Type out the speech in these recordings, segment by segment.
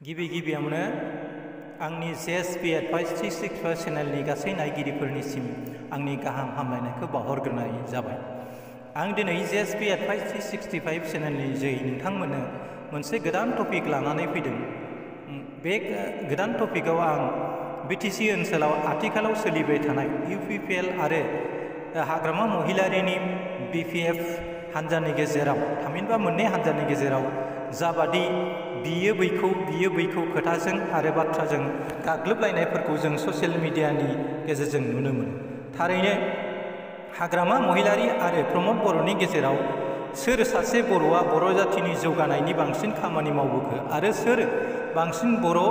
गिबि गिबियावनो आंनि जेएसपि एडभाइस 365 चेनेलनि गासै नायगिरिफोरनिसिम आंनि गाहाम हामलायनायखौ बावहरग्रोनाय जाबाय। आं दिनै जेएसपि एडभाइस 365 चेनेलनि जै नोंथांमोननो मोनसे गोदान टपिक लानानै फैदों। बे गोदान टपिकआव आं बिटिसि ओनसोलाव आथिखालाव सोलिबाय थानाय इउपिपिएल आरो हाग्रामा महिलारिनि बिपिएफ हान्जानि गेजेराव थामहिनबा मोननै हान्जानि गेजेराव जाबादि बियो बैखौ खोथाजों आरो बाथ्राजों गाग्लोबलायनायफोरखौ जों ससियेल मिडियानि गेजेरजों नुनो मोनो। थारैनो हाग्रामा महिलारि आरो प्रमद बर'नि गेजेराव सोर सासे बर'आ बर' जाथिनि जौगानायनि बांसिन खामानि मावबोखो आरो सोर बांसिन बर'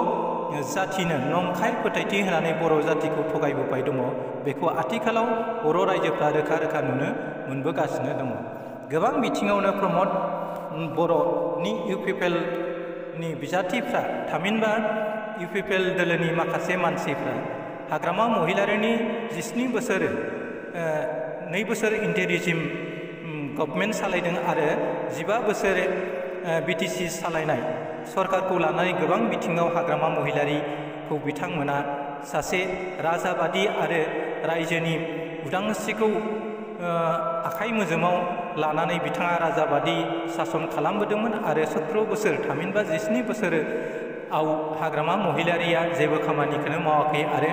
जाथिनो नंखाय फोथायथि होनानै बर' जातिखौ थगायबोबाय दङ, बेखौ आथिखालाव बर' रायजोफ्रा रोखा रोखा नुनो मोनबोगासिनो दङ। गोबां बिथिङावनो प्रमद बर'नि इउपिपिएलनि बिजाथिफ्रा थामहिनबा इउपिपिएल दोलोनि माखासे मानसिफ्रा हाग्रामा महिलारिनि 2 बोसोर इन्टेरिजिम गभर्नमेन्ट सालायदों आरो 15 बोसोर बिटिसि सालायनाय सरकारखौ लानानै गोबां बिथिङाव हाग्रामा महिलारिखौ बिथांमोना सासे राजाबादि आरो रायजोनि उदांस्रिखौ आखाइ मोजोमाव लानानै बिथाङा राजाबादि सासन खालामबोदोंमोन आरो 17 बोसोर थामहिनबा 17 बोसोराव हाग्रामा महिलारिया जेबो खामानिखौनो मावाखै आरो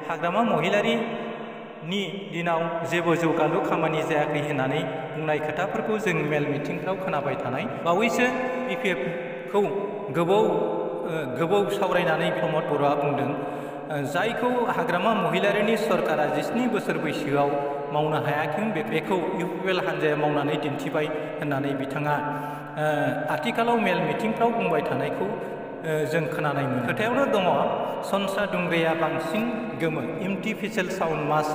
हाग्रामा महिलारिनि दिनाव जेबो जौगालु खामानि जायाखै होननानै बुंनाय खोथाफोरखौ जों मेल मिटिंफ्राव खोनाबाय थानाय। बावैसो बिपिएफखौ गोबाव सावरायनानै प्रमद बर'आ बुंदों, जायखौ हाग्रामा महिलारिनि सरकारा 17 बोसोर बैसोआव मावनो हायाखैमोन बेखौ इउपिपिएल हान्जाया मावनानै दिन्थिबाय होननानै बिथाङा आथिखालाव मेल मिटिंफ्राव बुंबाय थानायखौ जों खोनानाय मोनो। खोथायावनो दङ सनसा दुंग्राया बांसिन गोमो इम्टि फिसेल साउन्ड मास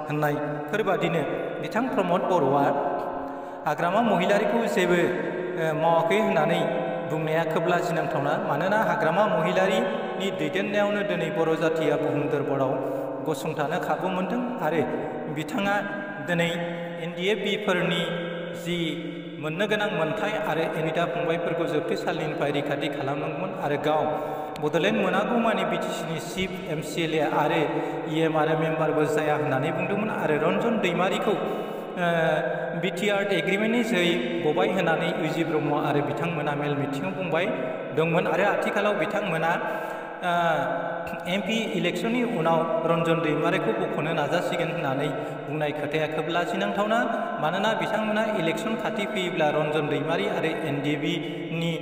होननायफोरबादिनो बिथां प्रमद बर'आ हाग्रामा महिलारिखौ जेबो मावाखै होननानै बुंनाया खोब लाजिनांथावना। मानोना हाग्रामा महिलारिनि दैदेननायावनो दिनै बर' जातिया बुहुम दरबाराव गसंथानो खाबु मोन्दों आरो बिथाङा दिनै एनडिएफबिफोरनि जि मोननो गोनां मोन्थाय आरो एनिदा फंबायफोरखौ जोबथेसालिनिफ्राय रैखाथि खालामनांगौमोन आरो गाव बड'लेण्ड मोनागौमानि बिटिसिनि चिफ एमसिएलए आरो इएम आरो मेम्बारबो जाया होननानै बुंदोंमोन आरो रन्जन दैमारिखौ बिटिआर एग्रिमेन्टनि जोहै गबाय होनानै इउजि ब्रह्म आरो बिथांमोना मेल मिटिङाव बुंबाय दंमोन आरो आथिखालाव बिथांमोना एमपि इलेक्सननि उनाव रन्जन दैमारिखौ बख'नो नाजासिगोन होननानै बुंनाय खोथाया खोब लाजिनांथावना। मानोना बिथांमोना इलेक्सन खाथि फैयोब्ला रन्जन दैमारि आरो एनडिएफबिनि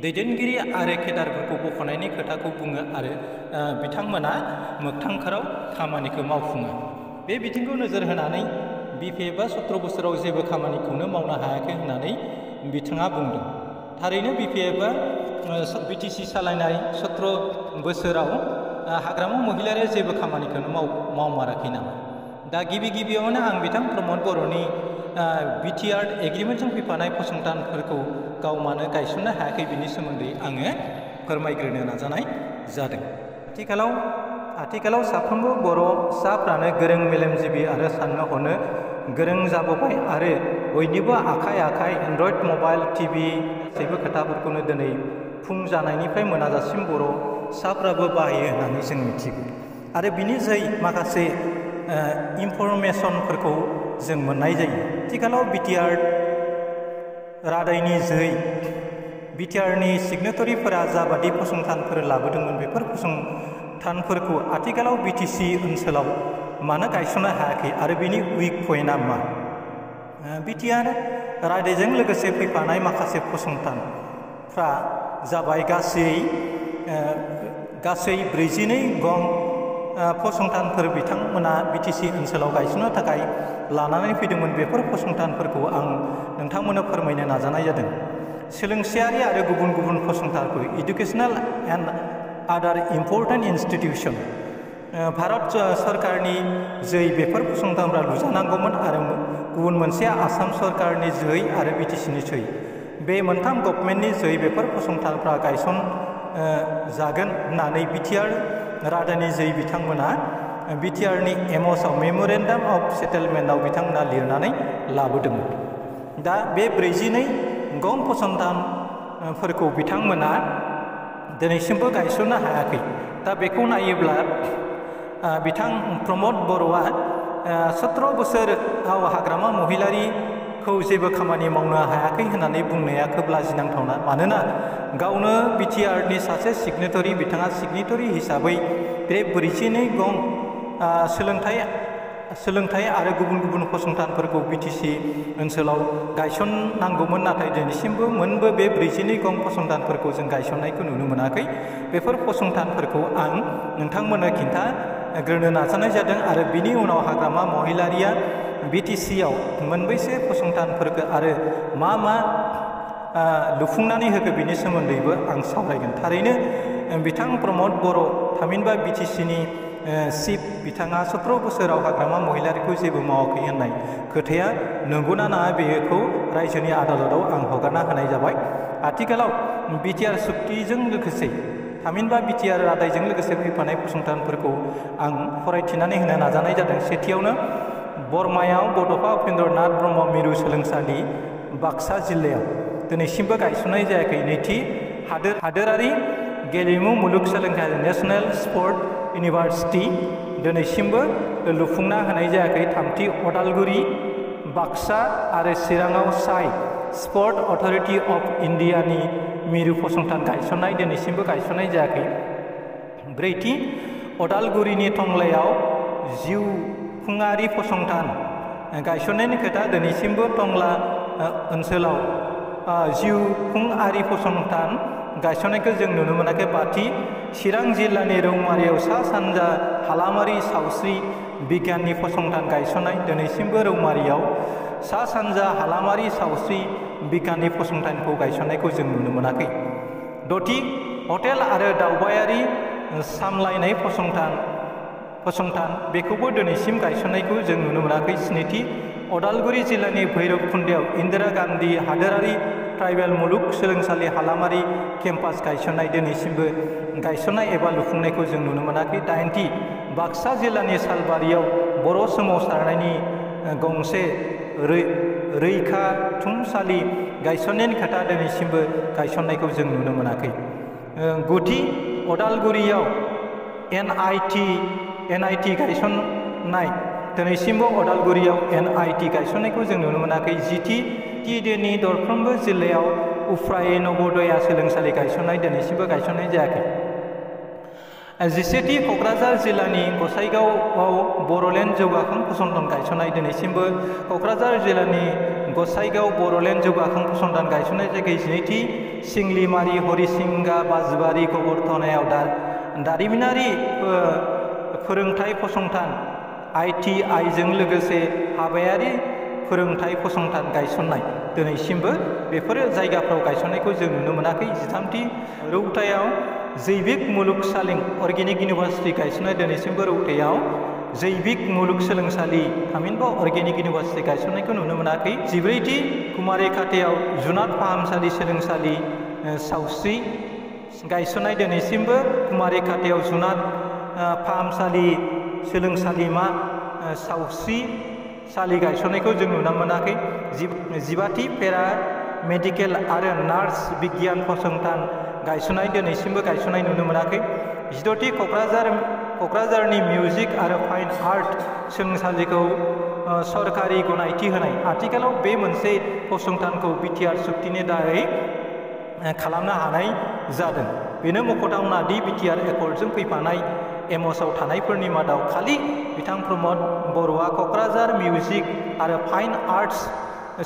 दैदेनगिरि आरो केडारफोरखौ बख'नायनि खोथाखौ बुङो आरो बिथांमोना मोगथांखोराव खामानिखौ मावफुङो। बे बिथिंखौ नोजोर होनानै बिपिएफआ 17 बोसोराव जेबो खामानिखौनो मावनो हायाखै होननानै बिथाङा बुंदों। थारैनो बिपिएफआ बिटिसि सालायनाय 17 बोसोराव हाग्रामा महिलारिया जेबो खामानिखौनो मावमाराखै नामा? दा गिबियावनो आं बिथां प्रमद बर'नि बिटिआर एग्रिमेन्टजों फैफानाय फसंथानफोरखौ गाव मानो गायसननो हायाखै बिनि सोमोन्दै आङो फोरमायग्रोनो नाजानाय जादों। आथिखालाव साफ्रोमबो बर'साफ्रानो गोरों मेलेमजिबि आरो साननो हनो गोरों जाबोबाय आरो बयनिबो आखाइ एन्ड्रइड मबाइल टिभि गासैबो खोथाफोरखौनो दिनै फुं जानायनिफ्राय मोनाजासिम बर'साफ्राबो बाहायो होननानै जों मिथिगौ आरो बिनि जोहै माखासे इनफरमेसनफोरखौ जों मोननाय जायो। आथिखालाव बिटिआर रादायनि जोहै बिटिआरनि सिगनेटरिफोरा जाबादि फसंथानफोर लाबोदोंमोन बेफोर फसंथानफोरखौ आथिखालाव बिटिसि ओनसोलाव मानो गायसननो हायाखै आरो बिनि उइक पइन्टआ मा? बिटिआर रादायजों लोगोसे फैफानाय माखासे फसंथानफ्रा जाबाय गासै 42 गं फसंथानफोर बिथांमोना बिटिसि ओनसोलाव गायसननो थाखाय लानानै फैदोंमोन। बेफोर फसंथानफोरखौ आं नोंथांमोननो फोरमायनो नाजानाय जादों। सोलोंसायारि आरो गुबुन इडुकेसनेल एन्ड आदार इम्पर्टेन्ट इन्स्टिटिउसन भारत सरकारनि जोहै बेफोर फसंथानफ्रा लुजानांगौमोन आरो गुबुन मोनसेया आसाम सरकारनि जोहै आरो बिटिसिनि जोहै बे मोनथाम गभर्नमेन्टनि जोहै बेफोर फसंथानफ्रा गायसन जागोन होननानै बिटिआर रादायनि जोहै बिथांमोना बिटिआरनि एमअसआव मेमरेन्डाम अफ सेटेलमेन्टआव बिथांमोना लिरनानै लाबोदोंमोन। दा बे 42 गं फसंथानफोरखौ बिथांमोना दिनैसिमबो गायसननो हायाखै। दा बेखौ नायोब्ला बिथां प्रमद बर'आ 17 बोसोराव हाग्रामा महिलारिखौ जेबो खामानि मावनो हायाखै होननानै बुंनाया खोब लाजिनांथावना। मानोना गावनो बिटिआरनि सासे सिगनेटरि, बिथाङा सिगनेटरि हिसाबै बे 42 गं सोलोंथाइ आरो गुबुन गुबुन फसंथानफोरखौ बिटिसि ओनसोलाव गायसननांगौमोन, नाथाय दिनैसिमबो मोनबो बे 42 गं फसंथानफोरखौ जों गायसननायखौ नुनो मोनाखै। बेफोर फसंथानफोरखौ आं नोंथांमोननो खिन्थाग्रोनो नाजानाय जादों आरो बिनि उनाव हाग्रामा महिलारिया बिटिसिआव मोनबैसे फसंथानफोरखौ आरो मा लुफुंनानै होखो बिनि सोमोन्दैबो आं सावरायगोन। थारैनो बिथां प्रमद बर' थामहिनबा बिटिसिनि चिफ बिथाङा 17 बोसोराव हाग्रामा महिलारिखौ जेबो मावाखै होननाय खोथाया नंगौना नङा बेखौ रायजोनि आदालताव आं हगारना होनाय जाबाय। आथिखालाव बिटिआर सुक्तिजों लोगोसे थामहिनबा बिटिआर रादायजों लोगोसे फैफानाय फसंथानफोरखौ आं फरायथिनानै होनो नाजानाय जादों। सेथियावनो बरमायाव बड'फा उपेन्द्रनाथ ब्रह्म मिरु सोलोंसालि बाक्सा जिल्लायाव दिनैसिमबो गायसननाय जायाखै। नैथि हादोरारि गेलेमु मुलुगसोलोंसालि नेशनेल स्पर्ट इउनिभार्सिटि दिनैसिमबो लुफुंना होनाय जायाखै। थामथि अदालगुरि, बाक्सा आरो चिराङाव साइ स्पर्ट अथरिटि अफ इन्डियानि मिरु फसंथान गायसननाय दिनैसिमबो गायसननाय जायाखै। ब्रैथि अदालगुरिनि टंलायाव जिउखुङारि फसंथान गायसननायनि खोथा दिनैसिमबो टंला ओनसोलाव जिउखुङारि फसंथान गायसननायखौ जों नुनो मोनाखै। बाथि चिरां जिल्लानि रौमारियाव सा सानजा हालामारि सावस्रि बिगियाननि फसंथान गायसननाय दिनैसिमबो रौमारियाव सा सानजा हालामारि सावस्रि बिगियाननि फसंथानखौ गायसननायखौ जों नुनो मोनाखै। दथि हटेल आरो दावबायारि सामलायनाय फसंथान बेखौबो दिनैसिम गायसननायखौ जों नुनो मोनाखै। स्निथि अदालगुरि जिल्लानि भैरबकुन्दआव इन्दिरा गान्धी हादोरारि ट्राइबेल मुलुग सोलोंसालि हालामारि केम्पास गायसननाय दिनैसिमबो गायसननाय एबा लुफुंनायखौ जों नुनो मोनाखै। दाइनथि बाक्सा जिल्लानि सालबारियाव बर' सोमावसारनायनि गंसे रैखाथुमसालि गायसननायनि खोथा दिनैसिमबो गायसननायखौ जों नुनो मोनाखै। गुथि अदालगुरियाव एनआइटि गायसननाय दिनैसिमबो अदालगुरियाव एनआइटि गायसननायखौ जों नुनो मोनाखै। जिथि टिडिनि दरफ्रोमबो जिल्लायाव उफ्रायै नवोदया सोलोंसालि गायसननाय दिनैसिमबो गायसननाय जायाखै। जिसेथि क'क्राझार जिल्लानि गसाइगावआव बर'लेण्ड जौगाखां फसंथान गायसननाय दिनैसिमबो क'क्राझार जिल्लानि गसाइगाव बर'लेण्ड जौगाखां फसंथान गायसननाय जायगाय। जिनैथि सिंलिमारि हरिसिंगा बाजबारि गबरथनायाव दारिमिनारि फोरोंथाइ फसंथान ITIजों लोगोसे हाबायारि फोरोंथाइ फसंथान गायसननाय दिनैसिमबो बेफोर जायगाफ्राव गायसननायखौ जों नुनो मोनाखै। जिथामथि रौतायाव जैबिक मुलुगसोलों अर्गेनिक इउनिभार्सिटि गायसननाय दिनैसिमबो रौतायाव जैबिक मुलुगसोलोंसालि थामहिनबा अर्गेनिक इउनिभार्सिटि गायसननायखौ नुनो मोनाखै। जिब्रैथि कुमारिखाथियाव जुनाद फाहामसालि सोलोंसालि सावस्रि गायसननाय दिनैसिमबो कुमारिखाथियाव जुनाद फाहामसालि सोलोंसालिमा सावस्रिसालि गायसननायखौ जों नुनो मोनाखै। जिबाथि पेरा मेडिकेल आरो नार्स बिगियान फसंथान गायसननाय दिनैसिमबो गायसननाय नुनो मोनाखै। जिद'थि क'क्राझारनि मिउजिक आरो फाइन आर्ट सोलोंसालिखौ सरकारि गनायथि होनाय। आथिखालाव बे मोनसे फसंथानखौ बिटिआर सुक्तिनि दारै खालामनो हानाय जादों। बेनो मख'थावना दि बिटिआर एकर्डजों फैफानाय एमसआव थानायफोरनि मादाव खालि बिथां प्रमद बर'आ क'क्राझार मिउजिक आरो फाइन आर्ट्स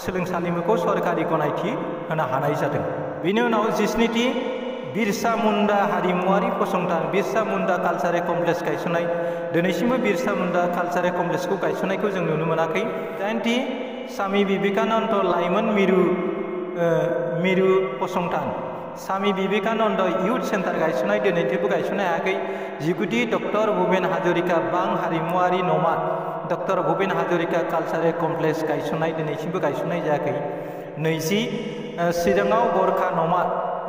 सोलोंसालिमाखौ सरकारि गनायथि होनो हानाय जादों। बेनि उनाव 17थि बिरसा मुन्डा हारिमुवारि फसंथान बिरसा मुन्डा कालचारेल कमप्लेक्स गायसननाय दिनैसिमबो बिरसा मुन्डा कालचारेल कमप्लेक्सखौ गायसननायखौ जों नुनो मोनाखै। 8थि स्वामी विवेकानन्द लाइमोन मिरु फसंथान स्वामी विवेकानन्द इयुथ सेन्टार गायसननाय दिनैसिमबो गायसननो हायाखै। 19थि डक्टर भुपेन हाजरिका बां हारिमुवारि नमा doctor Bhupen Hazarika cultural complex गायसननाय दिनैसिमबो गायसननाय जायाखै। 20 चिराङाव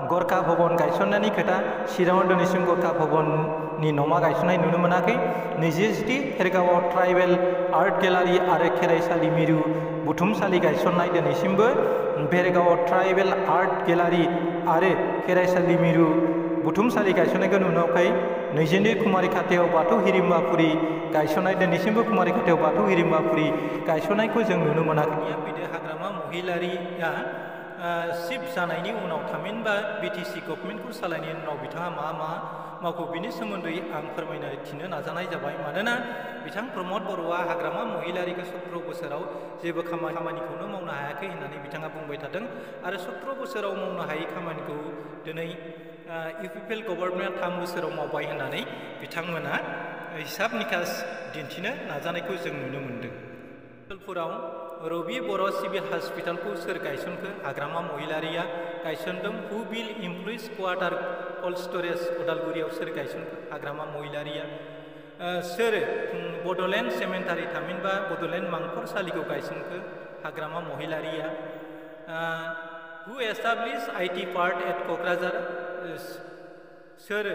गरखा भवन गायसननायनि खोथा चिराङाव दिनैसिम गरखा भवननि नमा गायसननाय नुनो मोनाखै। 21थि भेरगावआव ट्राइबेल आर्ट गेलारि आरो खेराइसालि मिरु बुथुमसालि गायसननाय दिनैसिमबो भेरगावआव ट्राइबेल आर्ट गेलारि आरो खेराइसालि मिरु बुथुमसालि गायसननायखौ नुवाखै। 22 कुमारि खाथियाव बाथौ हिरिम्बाफुरि गायसननाय, दिनैसिमबो कुमारि खाथियाव बाथौ हिरिम्बाफुरि गायसननायखौ जों नुनो मोनाखै। बिदि हाग्रामा महिलारिया शिफ्ट जानायनि उनाव थामहिनबा बिटिसि गभर्नमेन्टखौ सालायनायनि उनाव बिथाङा मा मा मावखो बिनि सोमोन्दै आं फोरमायनो थिननो नाजानाय जाबाय। मानोना बिथां प्रमद बर'आ हाग्रामा महिलारिखौ 17 बोसोराव जेबो खामानिखौनो मावनो हायाखै होननानै बिथाङा बुंबाय थादों आरो 17 बोसोराव मावनो हायै खामानिखौ दिनै इउपिपिएल गभर्नमेन्टआ 3 बोसोराव मावबाय होननानै बिथांमोना हिसाब निकास दिन्थिनो नाजानायखौ जों नुनो मोन्दों। ओनसोलफोराव रबि बर' सिभिल हस्पिटालखौ सोर गायसनखो? हाग्रामा महिलारिया गायसनदों। हु बिल इमप्लयिज क्वार्टार कल्ड स्टरेज उदालगुरियाव सोर गायसनखो? हाग्रामा महिलारिया। सोर बड'लेण्ड सेमेन्टारि थामहिनबा बड'लेण्ड मांखरसालिखौ गायसनखो? हाग्रामा महिलारिया। हु एस्टाब्लिश आइटि पार्क एट क'क्राझार? सोर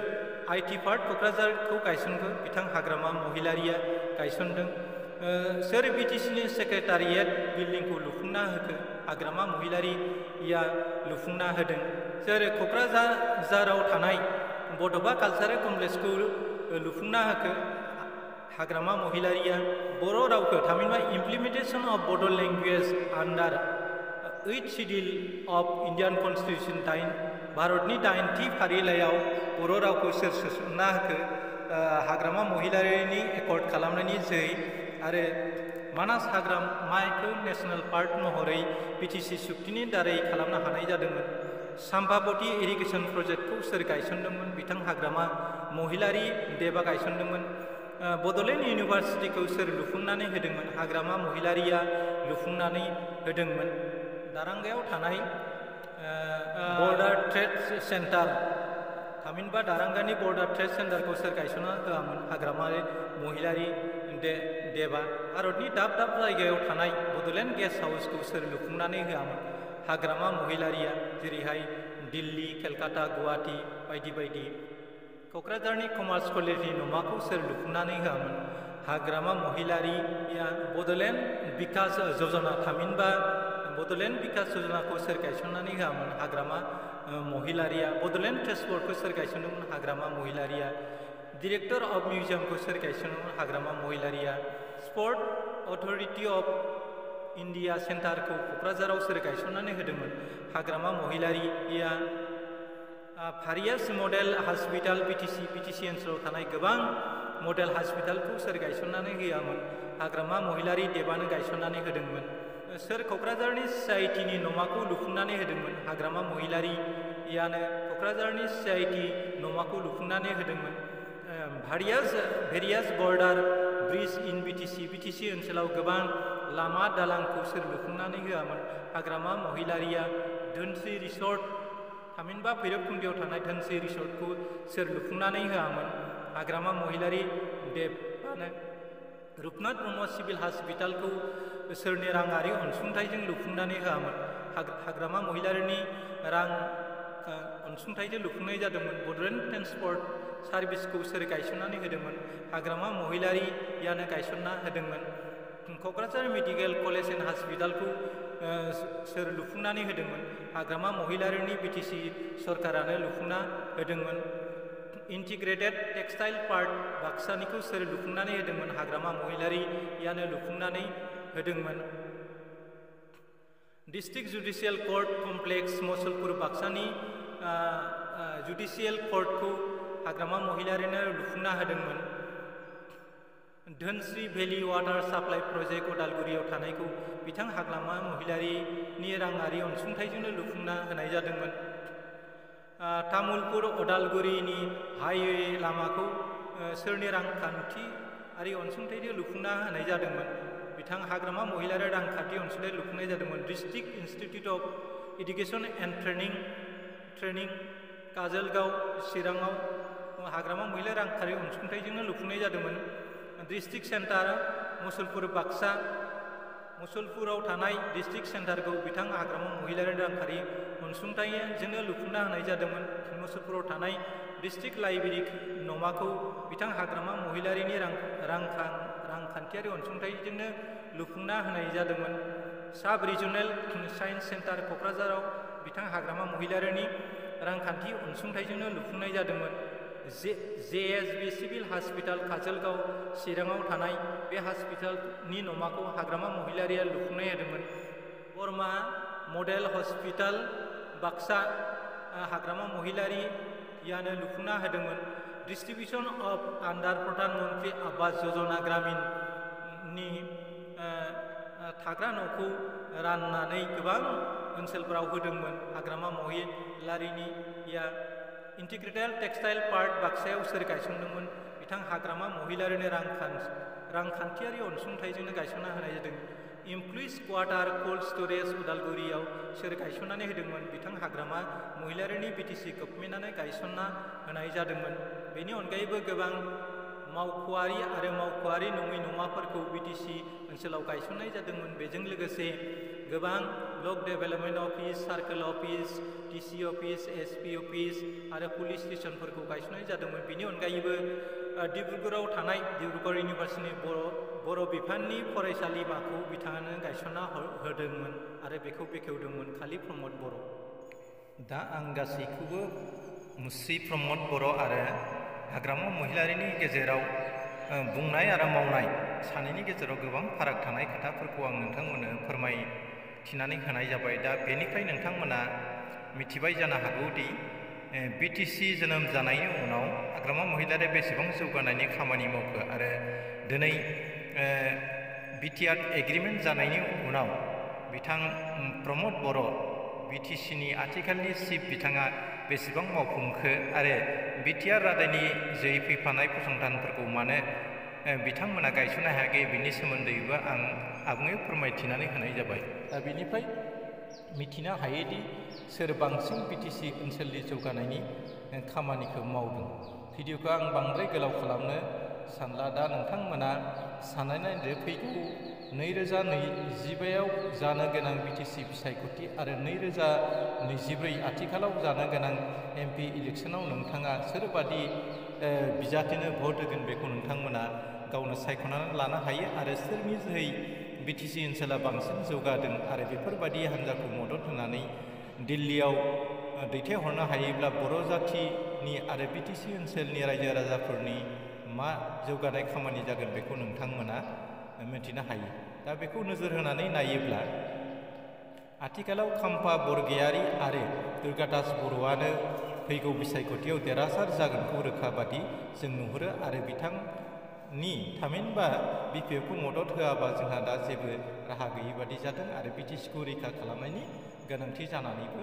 आइटि पार्क क'क्राझारखौ गायसनखो? बिथां हाग्रामा महिलारिया गायसनदों। सोर बिटिसिनि सेक्रेटारियेट बिल्डिंखौ लुफुंना होखो? हाग्रामा महिलारिया लुफुंना होदों। सोर क'क्राझाराव थानाय बड'फा कालचारेल कमप्लेक्सखौ लुफुंना होखो? हाग्रामा महिलारिया। बर' रावखौ थामहिनबा implementation of Bodo' language under 8th schedule of Indian constitution भारतनि 8थि फारिलाइयाव बर' रावखौ सोर सोसनना होखो? हाग्रामा महिलारिनि एकर्ड खालामनायनि जोहै आरो मानास हाग्रामाखौ नेसनेल पार्क महरै बिटिसि सुक्तिनि दारै खालामनो हानाय जादोंमोन। साम्पाबती इरिगेसन प्रजेक्टखौ सोर गायसनदोंमोन? बिथां हाग्रामा महिलारि देबा गायसनदोंमोन। बड'लेण्ड इउनिभारसिटिखौ सोर लुफुंनानै होदोंमोन? हाग्रामा महिलारिया लुफुंनानै होदोंमोन। दारांगायाव थानाय बर्डार ट्रेड सेन्टार थामहिनबा दारांगानि बर्डार ट्रेड सेन्टारखौ सोर गायसनना होआमोन? हाग्रामा महिलारि देबा। भारतनि दाब दाब जायगायाव थानाय बड'लेण्ड गेस्ट हाउसखौ सोर लुफुंनानै होआमोन? हाग्रामा महिलारिया, जेरैहाय दिल्ली, केलकाता, गुवाहाटि बायदि बायदि। क'क्राझारनि कमार्स कलेजनि न'माखौ सोर लुफुंनानै होआमोन? हाग्रामा महिलारिया। बड'लेण्ड बिकास यजना थामहिनबा बड'लेण्ड बिकास यजनाखौ सोर गायसननानै होआमोन? हाग्रामा महिलारिया। बड'लेण्ड ट्रेन्सपर्टखौ सोर गायसनदोंमोन? हाग्रामा महिलारिया। डिरेक्टर अफ मिउजियामखौ सोर गायसनदोंमोन? हाग्रामा महिलारिया। स्पर्ट अथ'रिटि अफ इन्डिया सेन्टारखौ क'क्राझाराव सोर गायसननानै होदोंमोन? हाग्रामा महिलारिया। भारियास मडेल हस्पिटाल बिटिसि ओनसोलाव थानाय गोबां मडेल हस्पिटालखौ सोर गायसननानै होआमोन? हाग्रामा महिलारि देबानो गायसननानै होदोंमोन। सोर क'क्राझारनि CITनि न'माखौ लुफुंनानै होदोंमोन? हाग्रामा महिलारियानो क'क्राझारनि CIT न'माखौ लुफुंनानै होदोंमोन। भेरियास बर्डार ब्रिज इन बिटिसि ओनसोलाव गोबां लामा दालांखौ सोर लुफुंनानै होआमोन? हाग्रामा महिलारिया। धोनस्रि रिसर्ट थामहिनबा भैरबकुन्द'आव थानाय धोनस्रि रिसर्टखौ सोर लुफुंनानै होआमोन? हाग्रामा महिलारि देबानो। रुपनाथ ब्रह्म सिभिल हस्पिटालखौ सोरनि राङारि अनसुंथाइजों लुफुंनानै होआमोन? हाग्रामा महिलारिनि रां अनसुंथाइजों लुफुंनाय जादोंमोन। बड'लेण्ड ट्रेन्सपर्ट सार्भिसखौ सोर गायसननानै होदोंमोन? हाग्रामा महिलारियानो गायसनना होदोंमोन। क'क्राझार मेडिकेल कलेज एन्ड हस्पिटालखौ सोर लुफुंनानै होदोंमोन? हाग्रामा महिलारिनि बिटिसि सरकारानो लुफुंना होदोंमोन। इन्टिग्रेटेड टेक्सटाइल पार्क बाक्सानिखौ सोर लुफुंनानै होदोंमोन? हाग्रामा महिलारियानो लुफुंनानै होदोंमोन। District judicial court complex Musalpur बाक्सानि जुडिसियेल कर्टखौ हाग्रामा महिलारिनो लुफुंना होदोंमोन। Dhansiri valley water supply project उदालगुरियाव थानायखौ बिथां हाग्रामा महिलारिनि राङारि अनसुंथाइजोंनो लुफुंना होनाय जादोंमोन। तामुलपुर उदालगुरिनि हाइवे लामाखौ सोरनि रांखान्थियारि अनसुंथाइजों लुफुंना होनाय जादोंमोन? बिथां हाग्रामा महिलारि रांखान्थि अनसुंथाइ लुफुंनाय जादोंमोन। District institute of education and training Kajalgaon चिराङाव हाग्रामा महिला रांखान्थि अनसुंथाइजोंनो लुफुंनाय जादोंमोन। डिस्ट्रिक्ट सेन्टार मुसलपुर बाक्सा मुसलपुराव थानाय डिस्ट्रिक्ट सेन्टारखौ बिथां हाग्रामा महिलारि रांखान्थि अनसुंथाइजोंनो लुफुंना होनाय जादोंमोन। मुसलपुराव थानाय डिस्ट्रिक्ट लाइब्रेरि न'माखौ बिथां हाग्रामा महिलारिनि रांखान्थियारि अनसुंथाइजोंनो लुफुंना होनाय जादोंमोन। साब रिजनेल साइन्स सेन्टार क'क्राझाराव बिथां हाग्रामा महिलारिनि रांखान्थि अनसुंथाइजोंनो लुफुंनाय जादोंमोन। JSB सिभिल हस्पिटाल काजलगाव चिराङाव थानाय बे हस्पिटालनि नमाखौ हाग्रामा महिलारिया लुफुंनाय होदोंमोन। बरमा मडेल हस्पिटाल बाक्सा हाग्रामा महिलारियानो लुफुंना होदोंमोन। डिस्ट्रिबिउशन अफ आन्डार प्रधान मन्त्रि आवास योजना ग्रामीणनि थाग्रा न'खौ राननानै गोबां ओनसोलफोराव होदोंमोन। हाग्रामा महिलारिनिया इन्टिग्रेटेड टेक्सटाइल पार्क बाक्सायाव सोर गायसनदोंमोन? बिथां हाग्रामा महिलारिनो रांखान्थियारि अनसुंथाइजोंनो गायसनना होनाय जादों। इमप्लयिज क्वार्टार कोल्ड स्टरेज उदालगुरियाव सोर गायसननानै होदोंमोन? बिथां हाग्रामा महिलारिनि BTC गभर्नमेन्टआनो गायसनना होनाय जादोंमोन। बेनि अनगायैबो गोबां मावख'आरि आरो मावख'आरि नङै नमाफोरखौ BTC ओनसोलाव गायसननाय जादोंमोन। बेजों लोगोसे गोबां block development office, circle office, DC office, SP office आरो पुलिस स्टेशनफोरखौ गायसननाय जादोंमोन। बेनि अनगायैबो डिब्रुगड़आव थानाय डिब्रुगड़ इउनिभार्सिटिनि बर' बिफाननि फरायसालिमाखौ बिथाङानो गायसनना होदोंमोन आरो बेखौ बेखेवदोंमोन खालि प्रमद बर'। दा आं गासैखौबो मुस्रि प्रमद बर' आरो हाग्रामा महिलारिनि गेजेराव बुंनाय आरो मावनाय सानैनि गेजेराव गोबां फाराग थानाय खोथाफोरखौ आं नोंथांमोननो फोरमायथिनानै होनाय जाबाय। दा बेनिफ्राय नोंथांमोना मिथिबाय जानो हागौदि BTC जोनोम जानायनि उनाव हाग्रामा महिलारिया बेसेबां जौगानायनि खामानि मावखो आरो दिनै BTR एग्रिमेन्ट जानायनि उनाव बिथां प्रमद बर' BTCनि आथिखालनि चिफ बिथाङा बेसेबां मावफुंखो आरो BTR रादायनि जै फैफानाय फसंथानफोरखौ मानो बिथांमोना गायसननो हायाखै बिनि सोमोन्दैबो आं आबुङै फोरमायथिनानै होनाय जाबाय। दा बेनिफ्राय मिथिनो हायोदि सोर बांसिन BTC ओनसोलनि जौगानायनि खामानिखौ मावदों। भिडिअखौ आं बांद्राय गोलाव खालामनो सानला। दा नोंथांमोना साननानै नायदो फैगौ 2025आव जानो गोनां BTC बिसायख'थि आरो 2024 आथिखालाव जानो गोनां MP इलेक्सनाव नोंथाङा सोरबादि बिजाथिनो भट होगोन बेखौ नोंथांमोना गावनो सायख'नानै लानो हायो आरो सोरनि जोहै BTC ओनसोला बांसिन जौगादों आरो बेफोरबादि हान्जाखौ मदद होनानै दिल्लीयाव दैथायहरनो हायोब्ला बर' जाथिनि आरो BTC ओनसोलनि रायजो राजाफोरनि मा जौगानाय खामानि जागोन बेखौ नोंथांमोना मिथिनो हायो। दा बेखौ नोजोर होनानै नायोब्ला आथिखालाव खाम्फा बरगयारी आरो दुर्गादास बर'आनो फैगौ बिसायख'थियाव देरहासार जागोनखौ रोखा बादि जों नुहुरो आरो बिथांनि थामहिनबा BPFखौ मदद होआबा जोंहा दा जेबो राहा गैयै बादि जादों आरो BTCखौ रैखा खालामनायनि गोनांथि जानानैबो